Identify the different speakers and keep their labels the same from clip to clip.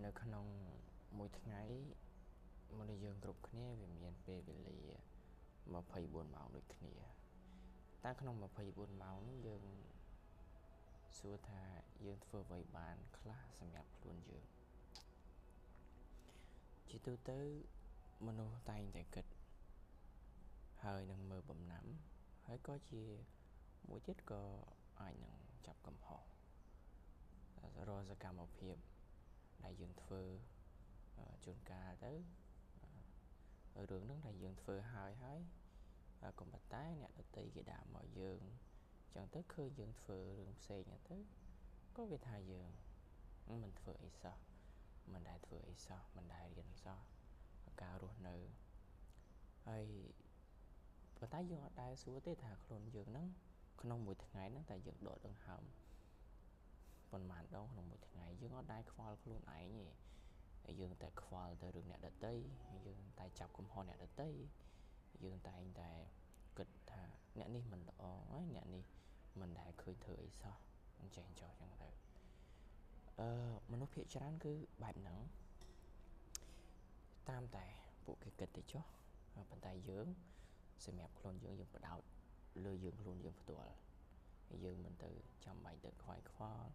Speaker 1: នៅក្នុងមួយថ្ងៃមនុស្សយើងគ្រប់គ្នាវាមានពេលវេលា24ម៉ោងដូចគ្នាតែក្នុង24ម៉ោងនេះយើងសួរថាយើងធ្វើអ្វីបានខ្លះសម្រាប់ខ្លួនយើងជាទូទៅមនុស្សតែងតែគិតហើយនឹងមើលបំណាំហើយក៏ជាមួយទៀតក៏អាចនឹងចាប់កំហុសរាល់សកម្មភាពដែលយើងធ្វើជួនកាលទៅរឿងហ្នឹងដែលយើងធ្វើហើយហើយកុំប៉ុន្តែអ្នកដទៃគេដាក់មកយើងចឹងទៅឃើញយើងធ្វើរឿងផ្សេងទៅក៏គេថាយើងមិនធ្វើអីសោះមិនដែលធ្វើអីសោះមិនដែលរៀនសោះការរស់នៅហើយប៉ុន្តែយើងអត់ដែលសួរទេថាខ្លួនយើងហ្នឹងក្នុងមួយថ្ងៃហ្នឹងតែយើងដកដង្ហើមប៉ុន្មានដងក្នុងមួយថ្ងៃយើងអត់ដែលខ្វល់ខ្លួនឯងទេយើងតែខ្វល់ទៅរឿងអ្នកដទៃយើងតែចាប់កំហុសអ្នកដទៃយើងតែងតែគិតថាអ្នកនេះមិនល្អហើយអ្នកនេះមិនដែលឃើញធ្វើអីសោះអញ្ចឹងចុះអញ្ចឹងទៅមនុស្សភាគច្រើនគឺបែបហ្នឹងតាមតែពួកគេគិតទៅចុះប៉ុន្តែយើងសម្រាប់ខ្លួនយើងយើងបដោតលើយើងខ្លួនយើងផ្ទាល់យើងមិនទៅចាំបាច់ទៅខ្វាយខ្វល់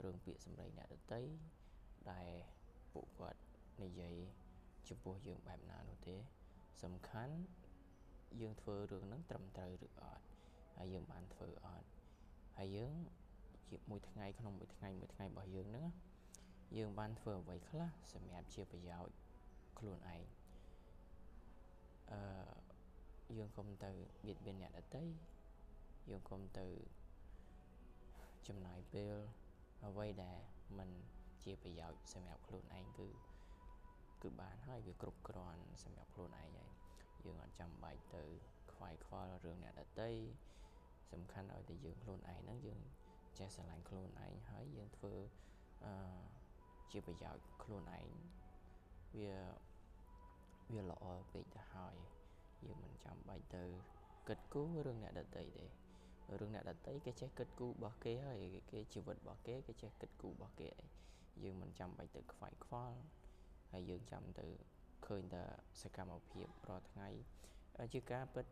Speaker 1: រឿងពាក្យសម្ដីអ្នកដទៃដែលពួកគាត់និយាយចំពោះយើងបែបណានោះទេសំខាន់យើងធ្វើរឿងហ្នឹងត្រឹមត្រូវឬអត់ហើយយើងបានធ្វើអត់ហើយយើងជាមួយថ្ងៃក្នុងមួយថ្ងៃមួយថ្ងៃរបស់យើងហ្នឹងយើងបានធ្វើអ្វីខ្លះសម្រាប់ជាប្រយោជន៍ខ្លួនឯងយើងកុំទៅបៀតបៀនអ្នកដទៃយើងកុំទៅចំណាយពេលអ្វីដែលមិនជាប្រយោជន៍សម្រាប់ខ្លួនឯងគឺបានហើយវាគ្រប់គ្រាន់សម្រាប់ខ្លួនឯងហើយយើងអត់ចាំបាច់ទៅខ្វាយខ្វល់រឿងអ្នកដទៃសំខាន់ឲ្យតែយើងខ្លួនឯងហ្នឹងយើងចេះស្រឡាញ់ខ្លួនឯងហើយយើងធ្វើជាប្រយោជន៍ខ្លួនឯងវាល្អពេកទៅហើយយើងមិនចាំបាច់ទៅគិតគូររឿងអ្នកដទៃទេរឿងអ្នកដទៃគេចេះគិតគូររបស់គេហើយគេជីវិតរបស់គេគេចេះគិតគូររបស់គេអីយើងមិនចាំបាច់ទៅខ្វាយខ្វល់ហើយយើងចាំទៅឃើញតែសកម្មភាពរាល់ថ្ងៃជាការពិត